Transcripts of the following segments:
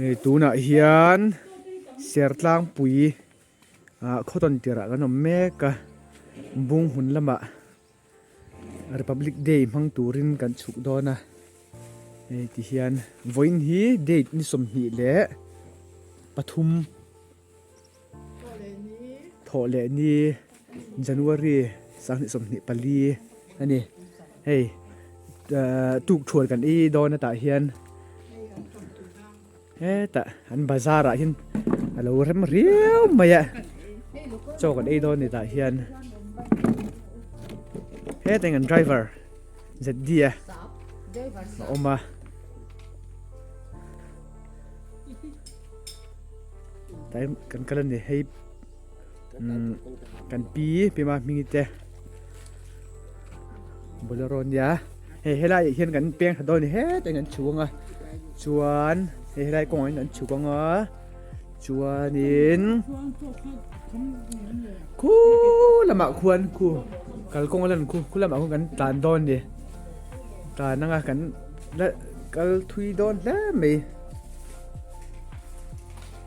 Hei tunah hian Sertlangpui ah khaw tawn tirh ah kan awm mek a bung hmun lamah Republic Day hmang turin kan chhuk dawn a hei ti hian vawiin hi date ni 23. Thawh leh ni January 2024 a ni. Hei tuk thual kan ei dawn atah hian hetah an bazar ah hian a lo rem riau mai a chaw kan ei dawn ni tah hian hetah hian kan driver ZD a a awm a. Tlai kan kal a ni hei umm kan pi pi ma hming te bolero ania hei helai ah hian kan peng tha dawn a ni hetah hian kan chhuk ang a chuan hei helai kawngah hian kan chhuk ang a chuanin khu lamah khuan khu kalkawng a lan khu khu lamah khuan kan tlan dawn a ni tlan anga kan la kal thui dawn hle mai.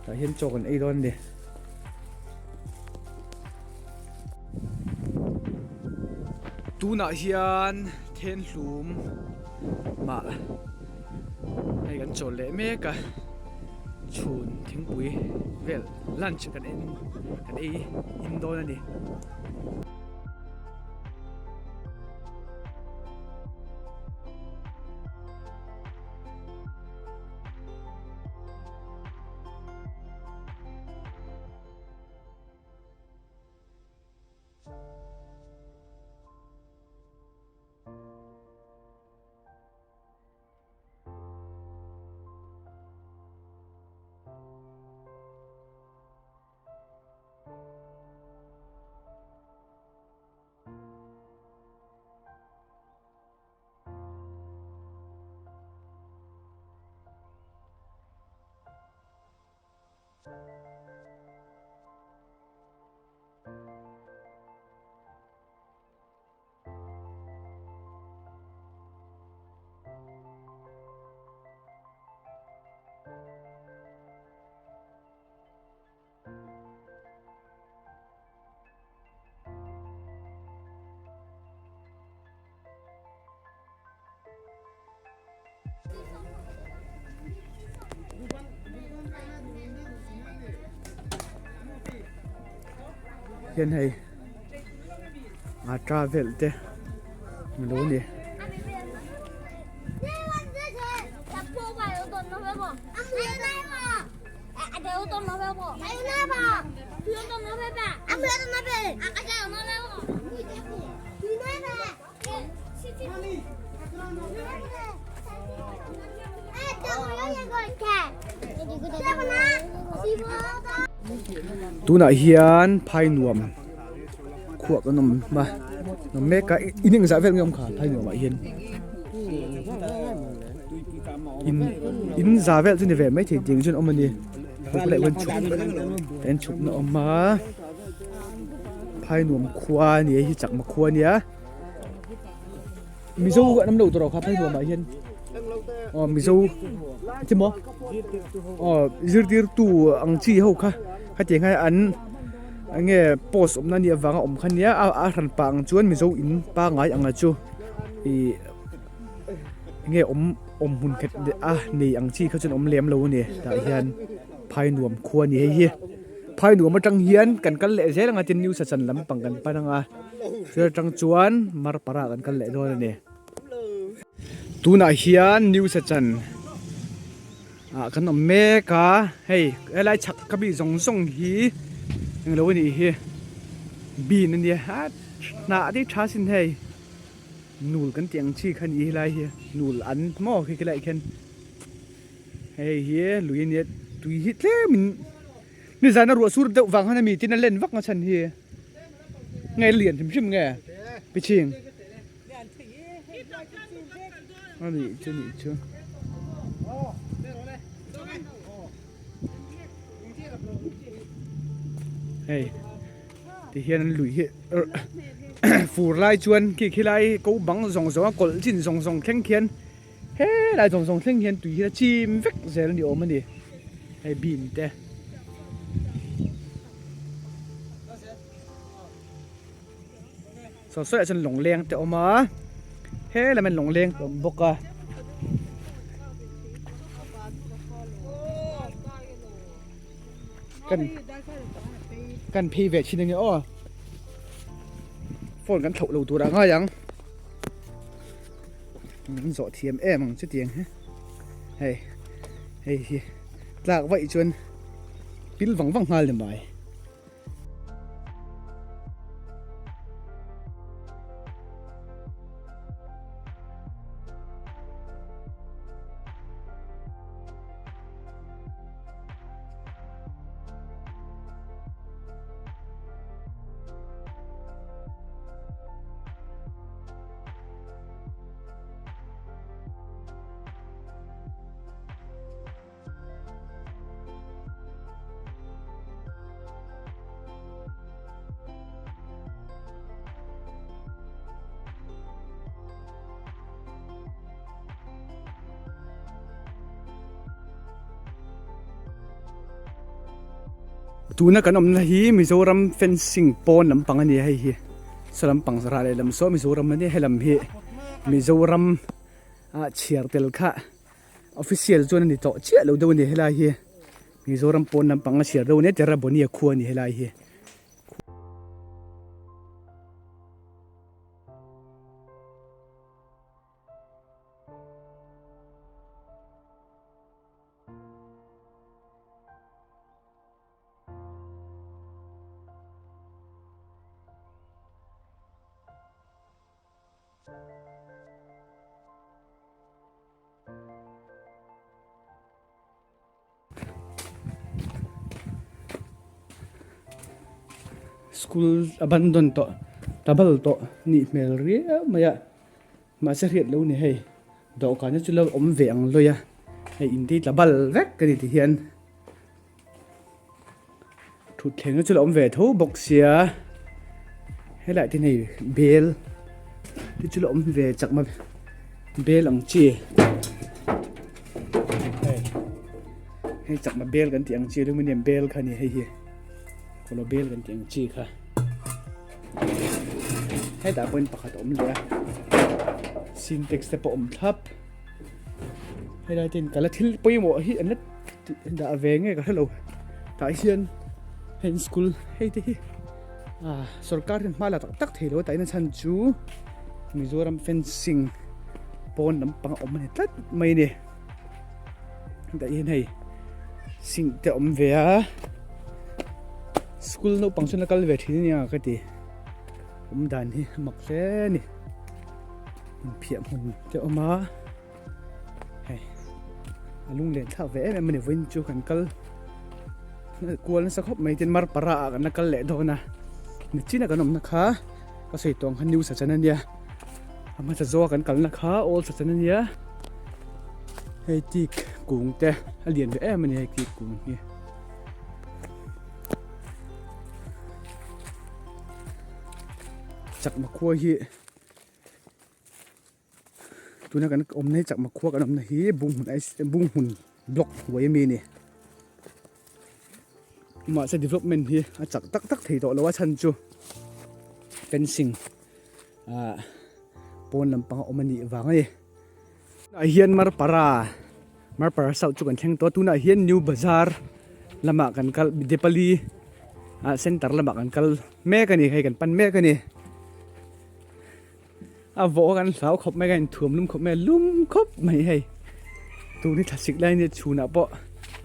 Tah hian chaw kan ei dawn a ni. Tunah hian Thenhlum mah hei kan chawl leh mek a, chhun thingpui vel lunch kan en kan ei in dawn a ni. Hian hei ata vel te a lo ni. Tunah hian phai nuam khuah kan awm a awm mek a in engzah vel nge awm kha phai nuamah hian in in za vel chu ni ve maithei tiang chuan awm a ni buk leh chuan chhuk an chhukna a awm a. Phai nuam khua a ni a hei hi chakma khua a nia Mizo an awm lo tawh kha phai nuamah hian aw Mizo ti maw aw zirtirtu ang chi ho kha khatiang kha an eng nge post awmna a nih avanga awm kha nia a hran pah ang chuan Mizo in pangai ang a chu ih eng nge awm awm hmun khat a nei ang chi kha chuan awm lem lo a ni tah hian phai nuam khua a ni hei hi. Phai nuam atang hian kan kal leh zel anga tin New Sachan lampang kan pan anga chu atang chuan Marpara kan kal leh dawn a ni. Tunah hian New Sachan ah kan awm mek a hei helai chhak ka bih zawng zawng hi englo a nih hi bean a nia a hnah te hi tha sin hei nul kan tih ang chi kha a ni helai hi nul an maw khi khilaiah khian. Hei hi lui a nia tui hi tlem in nizan a ruah sur deuh vang khan ami tin a len vak nga chhan hi nge lian hrim hrim nge piching a nih chu nih chu. Hei ti hian an lui hi fur lai chuan khi khilai ko bang zawng zawng a kawlh chin zawng zawng thleng khian. Helai zawng zawng thleng hian tui hi a chim vek zel ni awm a ni. Hei bean te. Saw sawiah chuan lawngleng te a awm a he lam hian lawngleng te a awm bawk a. Kan kan phei ve thin ange aw phone kan thlauh lo tur ah ngai ang min zawh thiam em ang chutiang hi hei hei hi tlak vaih chuan pil vang vang nghal ni mai. Tuna kan awmna hi Mizoram fencing pawn lampang a ni a hei hi saw lampang rah leh lam saw Mizoram a nia helam hi Mizoram ah chhiar tel kha Official chuan a ni tawh chiah lo deuh a ni helai hi Mizoram pawn lampang a chhiar deuh a nia Terrabonia khua a ni helai hi. School abandon tawh tabal tawh nih hmel riau mai a mahse hriat lo ni hei dawhkan hi chu lo awm ve ang lawi a hei in te hi tla bal vek a ni ti hian thutthleng hi chu lo awm ve tho bawk sia helaiah te hian hei bel te chu lo awm ve chak mai bel ang chi hei hei chakma bel kan tih ang chi aluminium bel kha a ni hei hi kawlaw bel kan tih ang chi kha hetah pawhin pakhat a awm leh a sintex te pawh a awm thlap helai te hian ka la thil pawimawh hi an la Dah ve nge ka hrelo tah hian heng school hei te hi ah sorkar hian hma la tak tak thei lo a tahna chhan chu Mizoram fencing pawn lampang a awm a ni tlat mai a ni tah hian hei sink te a awm ve a school naupang chuan a kal ve thin ania ka ti awm dan hi a mak hle a ni inphiah hmun te a awm a. Hei a lung len thlak ve em em a ni vawiin chu kan kal kual nasa khawp mai tin marpara ah kan la kal leh dawn a nichina kan awmna kha ka sawi tawng kha new sachan a nia a hmasa zaw a kan kalna kha old sachan a nia hei teak kung te a lian ve em a ni hei teak kung hi. Chakma khua hi. Tuna kan awmna hi chakma khua kan awmna hi bunghmun ai bunghmun block hnuai ami a ni mahse development hi a chak tak tak thei tawh lo a chhan chu fencing ah pawn lampang a awm a nih vang a ni tunah hian marpara marpara south chu kan thleng tawh a tunah hian new bazar lamah kan kal depali ah center lamah kan kal mek a ni hei kan pan mek a ni. A vawh kan hlau khawp mai ka inthuam lum khawp mai a lum khawp mai hei tun hi thlasik lai ania chhunah pawh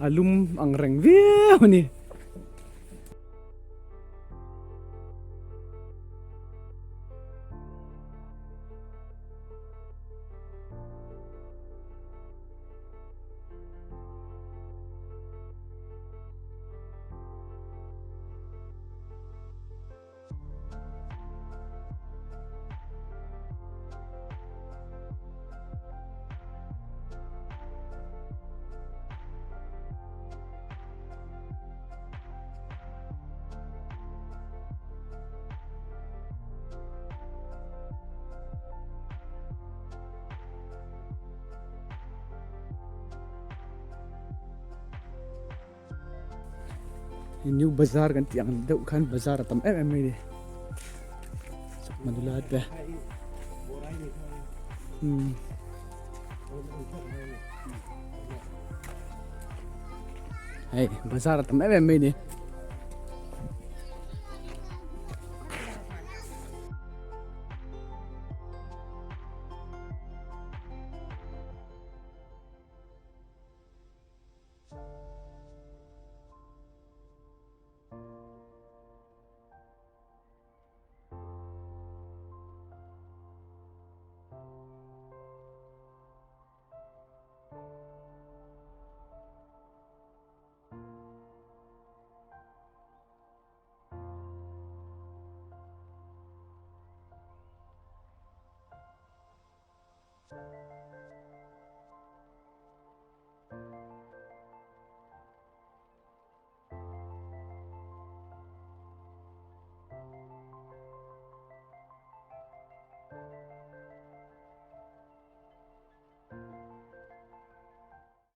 a lum ang reng viau a ni. New bazar kan tih ang deuh khan bazar a tam em em mai a ni chakma nula te umm hei bazar a tam em em mai a ni.